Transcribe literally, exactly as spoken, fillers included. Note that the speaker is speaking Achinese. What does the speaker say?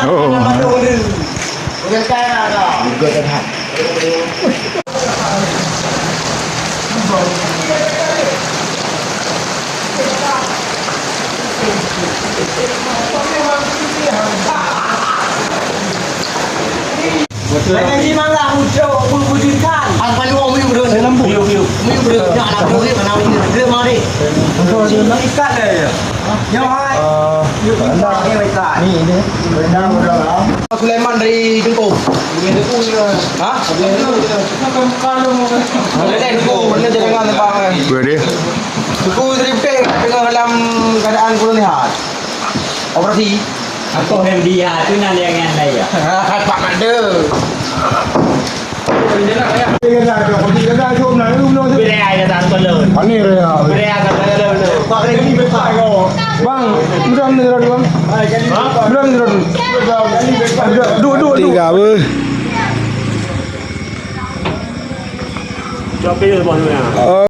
Oh. Juga dah. Betul. Lagi malam untuk mewujudkan. Apa lu mau mewujud? Saya lampu. Mewujud. Mewujud. Nak nak mewujud, nak mewujud. Dia mari. Ikat dia. Ya, hai. Eh, ni, ni. Sulaiman dari Jengkong. Ha? Mana Jengkong? Mana jalan tempat? Boleh. Teungku Sri Putih tengah dalam keadaan kurang sihat. Operasi. Aku yang dia tu nak dengan saya. Pak Made. Bila ada tak tolong? Aneh ya. Bila ada tak tolong? Bang, udah ni, udah, Bang. Udah ni, udah. Duduk, duduk, duduk. Tiga apa? Jawab dia, bos, dia. Oh.